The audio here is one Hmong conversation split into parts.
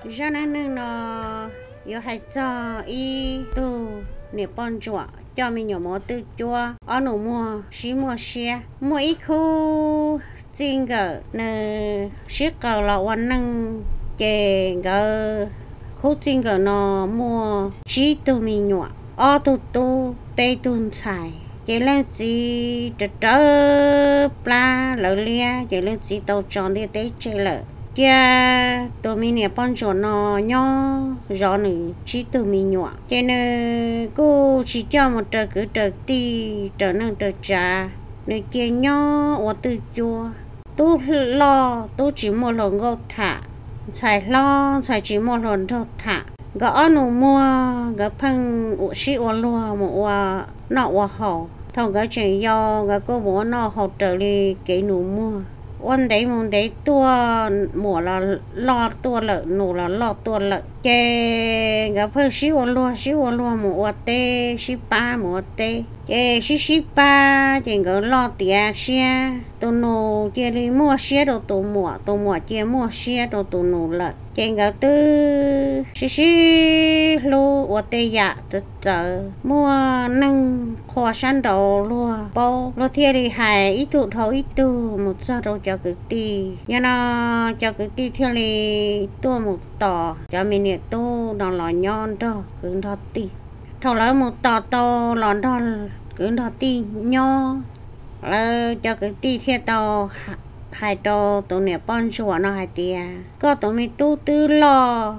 Zaj neej neeg no yuav hais txog ib tug niam poj ntsuam coj me nyuam mus ua twj cuab, ob nus muag sib muaj siab. Muaj ib khub txij nkawm nws sib qaws los ua neej, ces nkawd khub txij nkawm no muaj tsib tug me nyuam, ob tug tub peb tug ntxhais. Ces leej txiv rawv rawv plab lawv liab, ces leej txiv tau tso ntiaj teb tseg lawm, cia tus me niam poj ntsuam no nyob zov nws tsib tug me nyuam. Ces nws kuj tsis coj mus raws kwv raws tij raws neej raws tsav, nws cia nyob ua twj cuab. Tub loj tub tsis muaj hluas nkauj tham, ntxhais hlob ntxhais tsis muaj hluas nraug tham. Nkawd ob nus muag nkawd pheej sib ua luag mus ua noj ua haus. Thaum nkawd tseem yau nkawd kuj mus ua noj haus raws li kev nus muag. Ua ntev mus ntev tuaj, muam los loj tuaj lawm, nus los loj tuaj lawm, ces nkawd pheej sib ua luag sib ua luag mus ua teb, sib pab mus ua teb. Ces sib sib pab ces nkawd loj tiav siab, tus nus cia li muaj siab rau tus muam, tus muam cia muaj siab rau tus nus lawm. Ces nkawd twb sib sib hlub ua tej yam txawv txawv, muaj neeg qhua sab nraud luag paub, luag thiaj li hais ib tug dhau ib tug mus txog rau cov kwv tij. Yog no cov kwv tij thiaj li tuaj mus tos cov me niam tub no los nyob nrog kwv nrog tij. Thaum lawv mus tos tau los nrog kwv nrog tij nyob, lawv cov kwv tij thiaj tau hais rau tus niam poj ntsuam no hais tias, koj tus me tub twb loj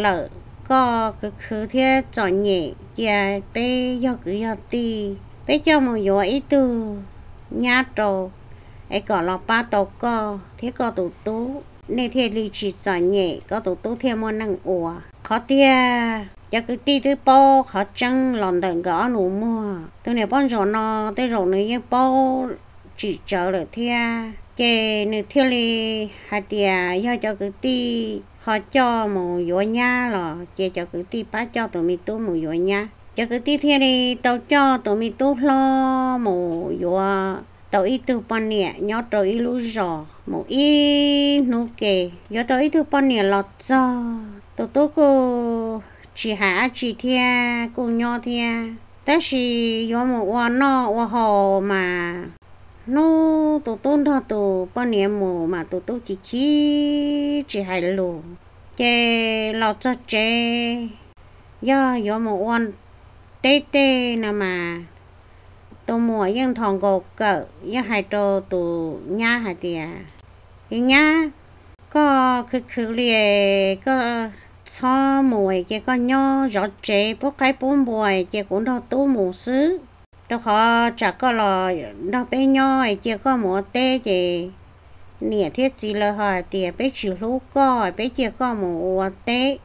lawm, koj khwv khwv thiab txom nyem, cia peb yog kwv yog tij, peb coj mus yuav ib tug nyab rau es kom los pab tau koj thiab koj tus tub, nej thiaj li tsis txom nyem, koj tus tub thiaj muaj neej ua. Qhov tiag cov kwv tij twb paub qhov tseeb los ntawm nkawd ob nus muag. Tus niam poj ntsuam no tej zaum nws yeej paub tsim tsawv lawm thiab, ces nws thiaj li hais tias yog cov kwv tij ho coj mus yuav nyab los ces cov kwv tij pab coj tus me tub mus yuav nyab. Cov kwv tij thiaj li tau coj tus me tub hlob mus yuav tau ib tug poj niam nyob rau ib lub zos. Mus ib hnub ke yuav tau ib tug poj niam los txog, tus tub kuj tsis hais dab tsi thiab kuj nyob thiab, tab sis yuav mus ua noj ua haus mas hnub tus tub nrog tus poj niam mus mas tus tub chim chim tsis hais lus. Ces los txog tsev, yog yuav mus ua teb tej no mas tus muam yeej nthos nkaus kawm yeej hais rau tus nyab hais tias, ib nyab, koj khwv khwv li, koj txhob mus es cia koj nyob zov tsev pub qaib pub npua es cia kuv nrog tub mus xwb, rau qhov tsam koj los nrog peb nyob es cia koj mus ua teb ces niam thiab txiv lawv ho hais tias peb tsis hlub koj, peb cia koj mus ua teb.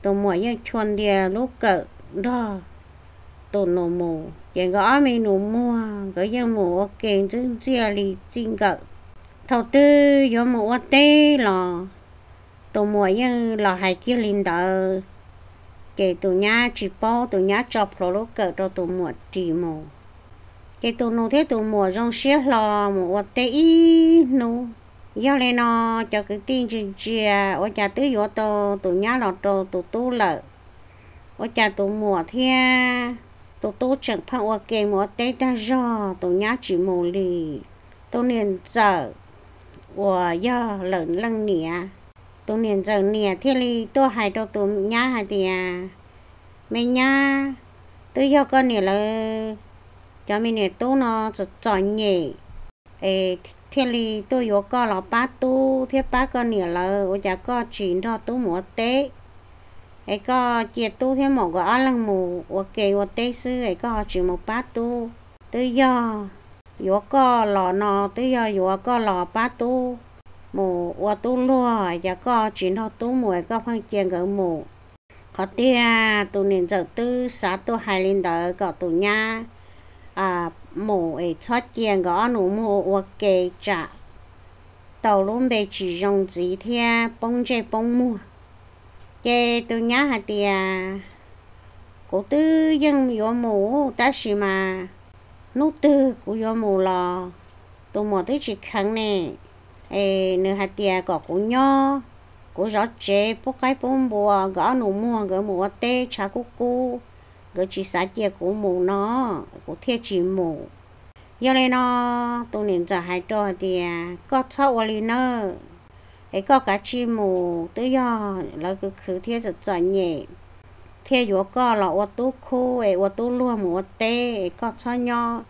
Tus muam yeej chua ntia lub kawm nrog tus nus mus, ces nkawd ob me nus muag nkawd yeej mus ua ke ntxwb ntxiaj li txij nkawm. Thaum twg yuav mus ua teb los tus muam yeej los hais kiag li ntawd, ces tus nyab tsis paub, tus nyab tso plhuav lub kawm rau tus muam ris mus. Ces tus nus thiab tus muam zoo siab hlo mus ua teb ib hnub. Yog li no cov kwv tij ntsia ntsia ua cas twb yuav tau tus nyab los rau tus tub lawm, ua cas tus muam thiab tus tub tseem pheej ua ke mus ua teb tag zog, tus nyab tsis mus li. Tus niam ntxawm uas yog lawv leej niam, tus niam ntxawm niam thiaj li tuaj hais rau tus nyab hais tias, me nyab, twb yog koj niam lawv cov me niam tub no txom txom nyem es thiaj li tuaj yuav koj los pab tub thiab pab koj niam lawv, ua cas koj tsis nrog tub mus ua teb, es koj cia tub thiab muam nkawd ob leeg mus ua ke ua teb xwb es koj ho tsis mus pab tub. Twb yog yuav koj los no twb yog yuav koj los pab tub mus ua tub luag, cas koj tsis nrog tub mus es koj pheej cia nkawd mus. Qhov tiag tus niam ntxawm twb xav tuaj hais li ntawd kom tus nyab mus es txhob cia nkawd ob nus muag ua ke tsam tau lub npe tsis zoo ntxiv thiab poob ntsej poob muag. Ces tus nyab hais tias, kuv twb yeej yuav mus tab sis mas hnub twg kuv yuav mus los tus muam twb tsis kheev ne, es nws hais tias kom kuv nyob kuv zov tsev pub qaib pub npua, nkawd ob nus muag nkawd mus ua teb tshav kub kub, nkawd tsis xav cia kuv mus no, kuv thiaj tsis mus. Yog li no tus niam ntxawm hais rau hais tias, koj txhob ua li nawb, es koj kav tsij mus, twb yog lawv khwv khwv thiab txom txom nyem thiaj yuav koj los ua tub khub es ua tub luag mus ua teb, es koj txhob nyob.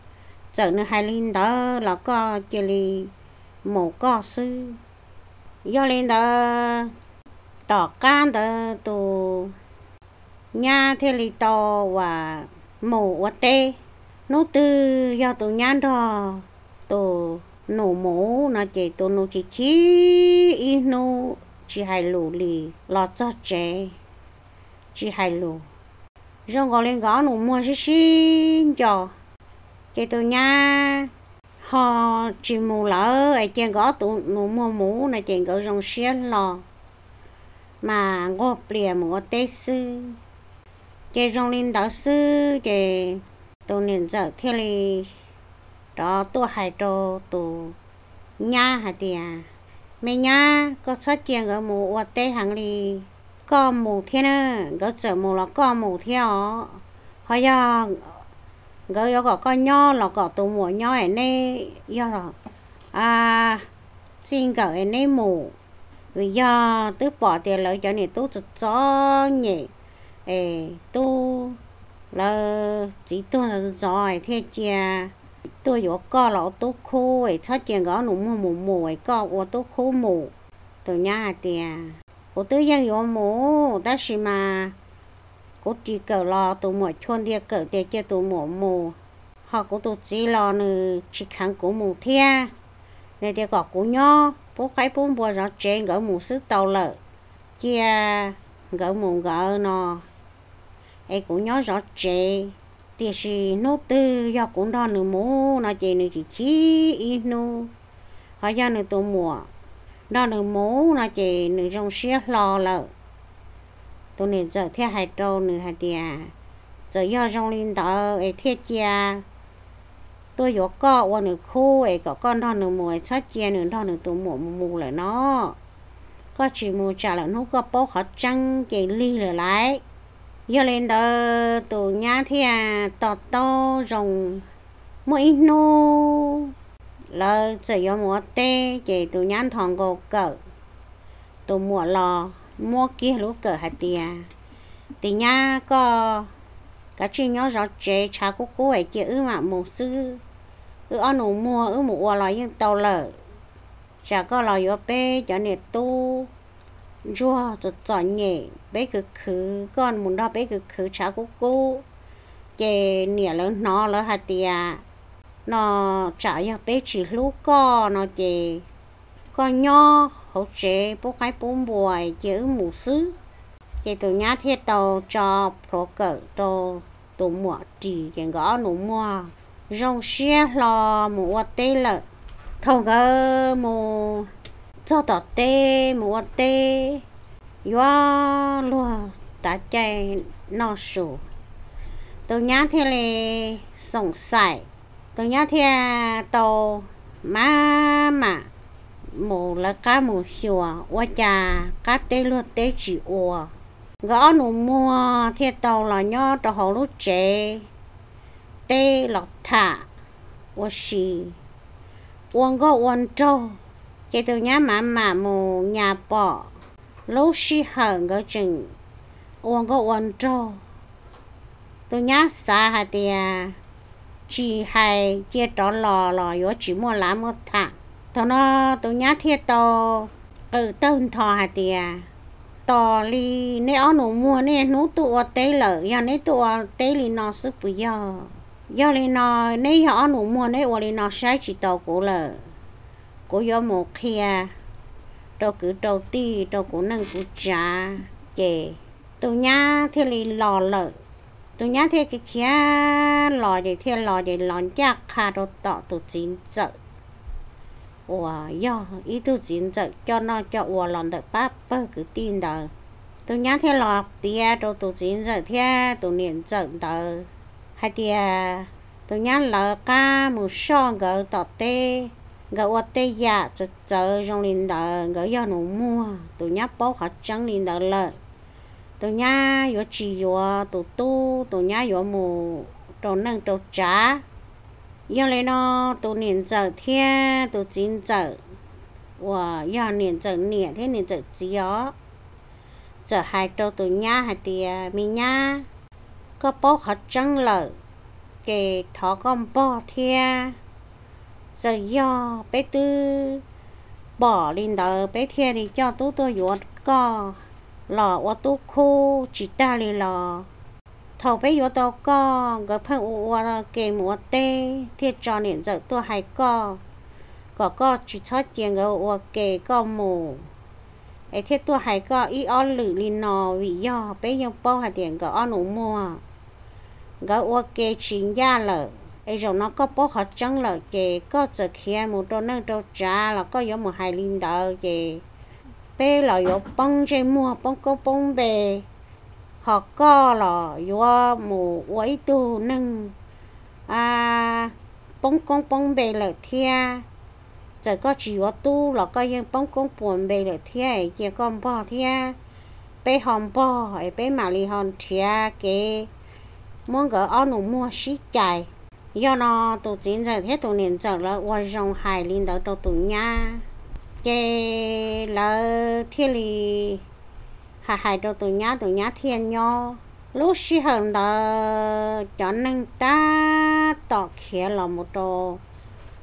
Txawm nws hais li ntawd los koj cia li mus koj xwb. Yog li ntawd, tom qab ntawd tus nyab thiaj li tau uas mus ua teb. Hnub twg yog tus nyab nrog tus nus mus no ces tus nus chim chim ib hnub tsis hais lus li, los txog tsev tsis hais lus, zoo nkaus li nkawd ob nus muag sib sib nco. Ces tus nyab ho tsis mus lawm es cia nkawd ob tus nus muag mus no ces nkawd zoo siab hlo, mas nquag plias mus ua teb xwb. Ces zoo li ntawd xwb ces tus niam ntxawm thiaj li rov tuaj hais rau tus nyab hais tias, me nyab, koj txhob cia nkawd mus ua teb heev li, koj mus thiab na, nkawd txawm mus los koj mus thiab os. Ho yog nkawd yuav kom koj nyob los kom tus muam nyob es neb yog txij nkawm es neb mus, vim yog twb pom tias lawv cov niam tub txom txom nyem es tub, lawv txiv tuag ntxov thiaj cia tuaj yuav koj los ua tub khub es txhob cia nkawd ob nus muag mus mus es koj ua tub khub mus. Tus nyab hais tias, kuv twb yeej yuav mus tab sis mas kuv ris kawm los tus muam chua ntia kawm tias cia tus muam mus, ho kuv tus txiv los nws tsis kheev kuv mus thiab, nws tias kom kuv nyob pub qaib pub npua zov tsev, nkawd mus xwb tau lawm, cia nkawd mus nkawd no es kuv nyob zov tsev. Tiam sis hnub twg yog kuv nrog nws mus no ces nws chim chim ib hnub, ho yog nws tus muam nrog nws mus no ces nws zoo siab hlo lawm. Tus niam ntxawm thiaj hais rau nws hais tias, txawm yog zoo li ntawd es thiaj cia tuaj yuav koj ua nws khub es kom koj nrog nws mus es txhob cia nws nrog nws tus muam mus mus lawm no. Koj tsis mus tsam lawm hnub koj paub qhov tseeb ces lig lawm lauj. Yog li ntawd tus nyab thiaj to taub zoo. Muaj ib hnub lawv txawm yuav mus ua teb ces tus nyab nthos nkaus kawm, tus muam los muab kiag lub kawm hais tias, tis nyab, koj kav tsij nyob zov tsev tshav kub kub es cia wb mam mus xwb. Wb ob nus muag wb mus ua los yeej tau lawm, tsam koj los yuav peb cov niam tub ntsuag txom txom nyem, peb khwv khwv, koj mus nrog peb khwv khwv tshav kub kub ces niam lawv hnov lawv hais tias no, tsam yog peb tsis hlub koj no ces koj nyob hauv tsev pub qaib pub npua, cia wb mus xwb. Ces tus nyab thiaj tau tso plhuav kawm rau tus muam ris ces nkawd ob nus muag zoo siab hlo mus ua teb lawm. Thaum nkawd mus txog tom teb mus ua teb yuav luag tav caij noj su, tus nyab thiaj li xoom xaim, tus nyab thiaj tau maj mam mus lawv qab mus xyuas ua cas qab teb luag teb tsis ua. Nkawd ob nus muag thiaj tau los nyob rau hauv lub tsev teb los tham ua si, ua nkauj ua nraug. Ces tus nyab maj mam mus nyas pom lub sij hawm nkawd tseem ua nkauj ua nraug. Tus nyab xav hais tias tsis hais cia rov los los yuav tsis muaj lav muaj tham. Thaum no tus nyab thiaj tau qw tawg ntho hais tias, tos li neb ob nus muag niaj hnub tuaj ua teb lawm, yog neb tuaj ua teb li no xwb puas yog? Yog li no, neb yog ob nus muag neb ua li no saib tsis taus kuv lawm, kuv yuav mus qhia rau kwv rau tij rau kuv neej kuv tsav. Ces tus nyab thiaj li los lawm. Tus nyab thiaj khiav los ces thiaj los ces los ncaj qha rau tom tus txiv ntxawm uas yog ib tug txiv ntxawm coj noj coj ua los ntawm pab pawg kwv tij ntawd. Tus nyab thiaj los piav rau tus txiv ntxawm thiab tus niam ntxawm ntawd hais tias tus nyab lawv qab mus soj nkawd tom teb, Nkawd ua tej yam txawv txawv zoo li ntawd, nkawd yog nus muag, tus nyab paub qhov tseeb li ntawd lawm, tus nyab yuav tsis yuav tus tub, tus nyab yuav mus rau neej rau tsav. Yog li no, tus niam ntxawm thiab tus txiv ntxawm uas yog niam ntxawm niam thiab niam ntxawm txiv os, txawm hais rau tus nyab hais tias, me nyab, koj paub qhov tseeb lawm, ces thov koj npog thiab. Txawm yog peb twb pom li ntawd peb thiaj li coj tub tuaj yuav koj los ua tub khub, tsis tag li los thaum peb yuav tau koj, nkawd pheej ua ua ke mus ua teb thiaj tso niam ntxawm tuaj hais koj, kom koj tsis txhob cia nkawd ua ke koj mus, es thiaj tuaj hais koj ib ob lwm li no, vim yog peb yeej paub hais tias nkawd ob nus muag, nkawd ua ke tsis ncaj lawm. Es zaum no koj paub qhov tseeb lawm ces koj txawm khiav mus rau neej rau tsav los koj yuav mus hais li ntawd ces peb los yuav poob ntsej muag poob koob poob npe, ho koj los yuav mus ua ib tug neeg poob koob poob npe lawm thiab. Txawm koj tsis yuav tub los koj yeej poob koob puas npe lawm thiab, cia koj npog thiab, peb ho npog es peb mam li ho nrhiav kev muab nkawd ob nus muag sib cais. Yog no, tus txiv ntxawm thiab tus niam ntxawm lawv ua zoo hais li ntawd rau tus nyab, ces lawv thiaj li hais hais rau tus nyab, tus nyab thiaj nyob. Lub sij hawm ntawd cov neeg tab tom khiav los mus rau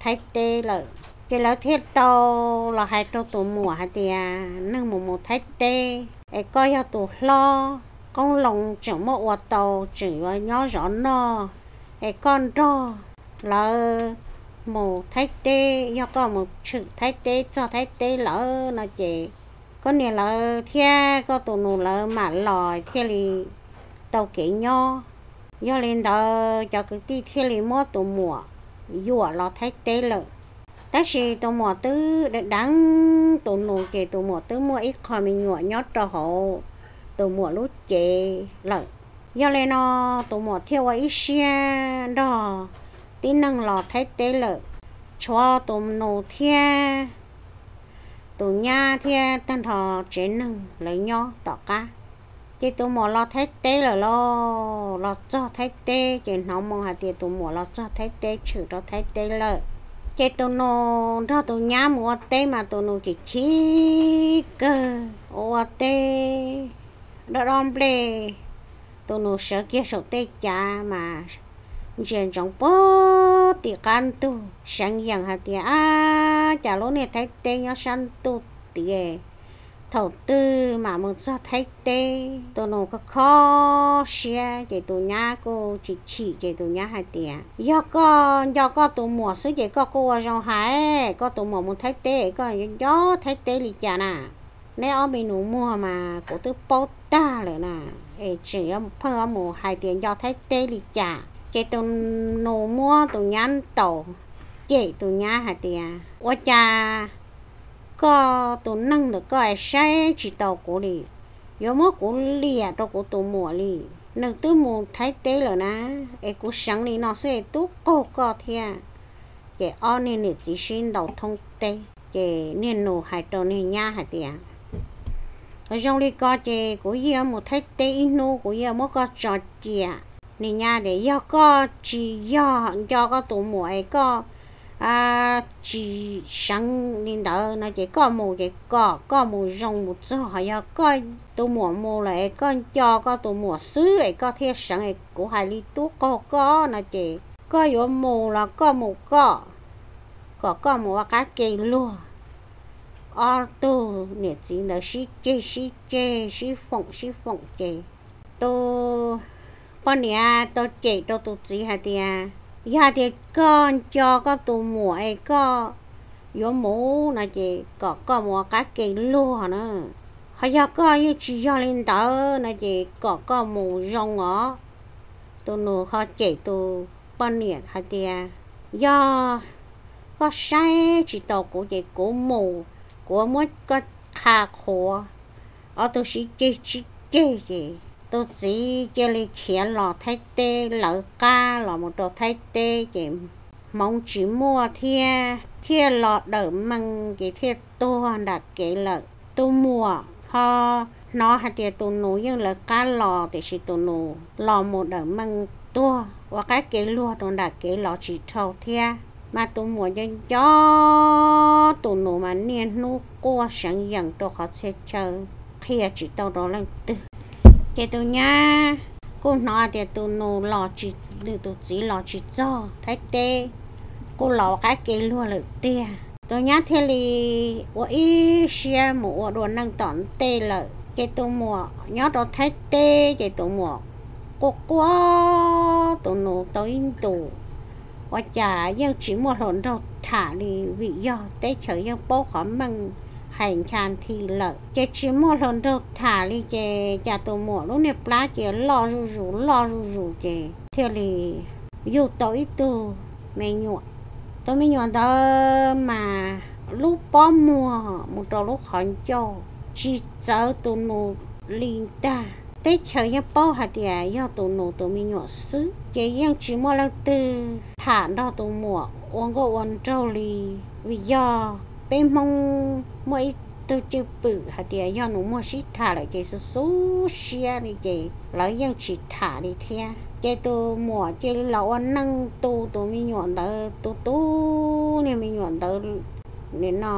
Thaib teb lawm, ces lawv thiaj tau los hais rau tus muam hais tias, neeg mus mus Thaib teb es koj yog tus hlob, qoob loo tseem muab ua tau, tseem yuav nyob zov noj, es koj nrog lawv mus Thaib teb, yog koj mus tshwm Thaib teb txog Thaib teb lawm no ces koj niam lawv thiab koj tus nus lawv mam los thiaj li tau kev nyob. Yog li ntawd cov kwv tij thiaj li muab tus muam yuam los Thaib teb lawm. Tab sis tus muam twb deev tus nus, ces tus muam twb muaj ib qho me nyuam nyob rau hauv tus muam lub cev lawm. Yog li no, tus muam thiaj ua ib siab nrog tib neeg los Thaib teb lawm, tshuav tus nus thiab tus nyab thiab tag nrho tsev neeg lawv nyob tom qab. Ces tus muam los Thaib teb lawm lauj, los txog Thaib teb ces hnov moo hais tias tus muam los txog Thaib teb, tshwm rau Thaib teb lawm. Ces tus nus nrog tus nyab mus ua teb mas tus nus chim chim kawg, ua ua teb dob dob nplej, tus nus sawv kiag saum tej cav mas ntsia ntsoov puag tim qab ntug, seev yees hais tias, ab, cas lub niag Thaib teb nyob sab ntuj tiag, thaum twg mam mus txog Thaib teb. Tus nus kho kho siab, ces tus nyab kuj chim chim, ces tus nyab hais tias, yog koj nco koj tus muam xwb ces koj kuj ua zoo hais, koj tus muam mus Thaib teb koj nco Thaib teb li cas na? Neb ob me nus muag mas kuv twb paub tag lawm na, es tseem pheej mus hais tias nco Thaib teb li cas. Ces tus nus muab tus nyab ntaus, cem tus nyab hais tias, ua cas koj tus neeg ntawm koj es saib tsis taus kuv li, yuav muab kuv liam rau kuv tus muam li. Nws twb mus Thaib teb lawm na, es kuv seev li no xwb es tub qaug koj thiab. Ces ob niag niam txiv sib ntaus thoob teb, ces niag nus hais rau niag nyab hais tias, zoo li ko ces kuv yeej mus Thaib teb ib hnub, kuv yeej muab koj tso cia. Niag nyab tias, yog koj tsis yog nco koj tus muam es koj tsis seev li ntawd no ces koj mus ces kom koj mus zoo mus txog, yog koj tus muam mus lawm es koj nco koj tus muam xwb es koj thiaj seev es kuv hais li tub qaug koj no ces koj yuav mus los koj mus koj, kom koj mus ua qab ke luag. Ob tug niam txiv ntawd sib ceg sib ceg, sib foom sib foom ces tus poj niam tau cem rau tus txiv hais tias, yog hais tias koj nco koj tus muam es koj yuav mus no ces kom koj mus ua qab ke luag na, ho yog koj yeej tsis yog li ntawd no ces kom koj mus zoo os. Tus nus ho cem tus poj niam hais tias, yog koj saib tsis taus kuv ces kuv mus, kuv muab koj qha qhuav. Ob tug sib ceg sib ceg ces tus txiv cia li khiav los Thaib teb, lawv qab los mus rau Thaib teb ces hmoov tsis muaj thiab, thiaj los dawm mees ces thiaj tuag nram kev lawm. Tus muam ho hnov hais tias tus nus yeej lawv qab los, tiam sis tus nus los mus dawm mees tuag ua qab kev luag rau nram kev los tsis dhau thiab. Mas tus muam nco nco tus nus mas niaj hnub quaj seev yeem rau qhov txhia chaw qhia tsis tau rau leej twg. Ces tus nyab kuj hnov tias tus nus los tsis, nws tus txiv los tsis txog Thaib teb, kuj los ua qab kev luag lawm tiag. Tus nyab thiaj li ua ib siab mus ua dua neej tom ntej lawm. Ces tus muam nyob rau Thaib teb ces tus muam quaj quaj tus nus tau ib ntus, ua cas yeej tsis muaj hluas nraug tham li, vim yog teb chaws yeej paub qhov meej hais ncha nthi lawm, ces tsis muaj hluas nraug tham li. Ces cas tus muam lub niag plab ces loj zuj zus loj zuj zus, ces thiaj li yug tau ib tug me nyuam. Tus me nyuam ntawd mas lub pob muag mus rau lub qhov ncauj tsis txawv tus nus li ntag. Teb chaws yeej paub hais tias yog tus nus tus me nyuam xwb, ces yeej tsis muaj leej twg tham nrog tus muam ua nkauj ua nraug li. Vim yog peb Hmoob muaj ib tug cwj pwm hais tias yog nus muag sib tham lawm ces xub xub siab li, ces lawv yeej tsis tham li thiab. Ces tus muam cia li los ua neej tu tus me nyuam ntawd, tu tu niag me nyuam ntawd nim no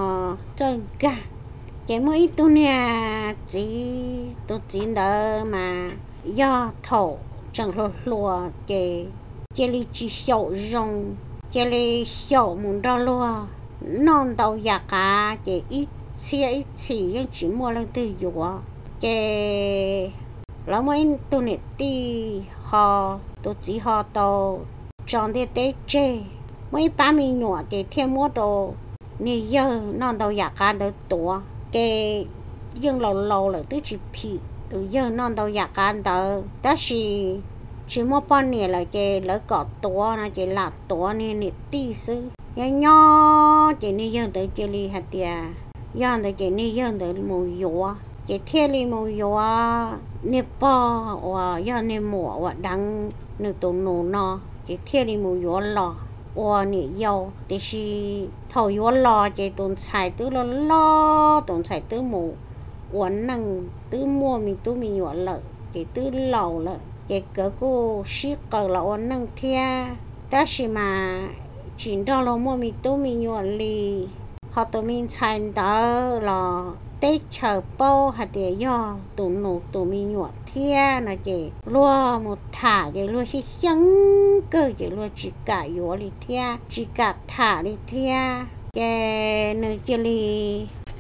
txawj nkag. Ces muaj ib tug niag txiv, tus txiv ntawd mas yog thaum tseem hluas hluas ces cia li tsis xyaum zoo, cia li xyaum mus nrog luag noj ntau yam qav, ces ib txhiab ib txhis yeej tsis muaj leej twg yuav. Ces lawv muaj ib tug niam tij ho, tus txiv ho tau tso ntiaj teb tseg, muaj ib pab me nyuam ces thiaj muab rau niag yawg noj ntau yam qav ntawd tuav. Ces yeej laus laus lawm twb tsis phim tus yawg noj ntau yam qav ntawd, tab sis tsis muaj poj niam lawm ces lawv kom tuav no ces lam tuav niag niam tij xwb. Nyob nyob ces niag yawg ntawd cia li hais tias yog ntawd ces niag yawg ntawd mus yuav, ces thiaj li mus yuav niag pog uas yog niag muam uas deev nws tus nus no, ces thiaj li mus yuav los ua niam yau. Tiam sis thaum yuav los ces tus ntxhais twb loj loj, tus ntxhais twb mus ua neej twb muaj me tub me nyuam lawm ces twb laus lawm, ces nkawd kuj sib qaws los ua neej thiab, tab sis mas tsis nrog luag muaj me tub me nyuam li. Ho tus me ntxhais ntawd los teb chaws paub hais tias yog tus nus tus me nyuam thiab no ces luag mus tham ces luag xyeej xyeeb kawg ces luag tsis kam yuav li thiab, tsis kam tham li thiab. Ces nws cia li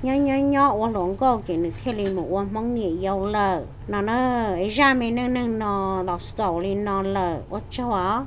nyob nyob nyob ua hluas nkauj ces nws thiaj li mus ua Hmoob niam yau lawm no na. Zaj me neej neeg no los xaus li no lawm, ua tsaug os.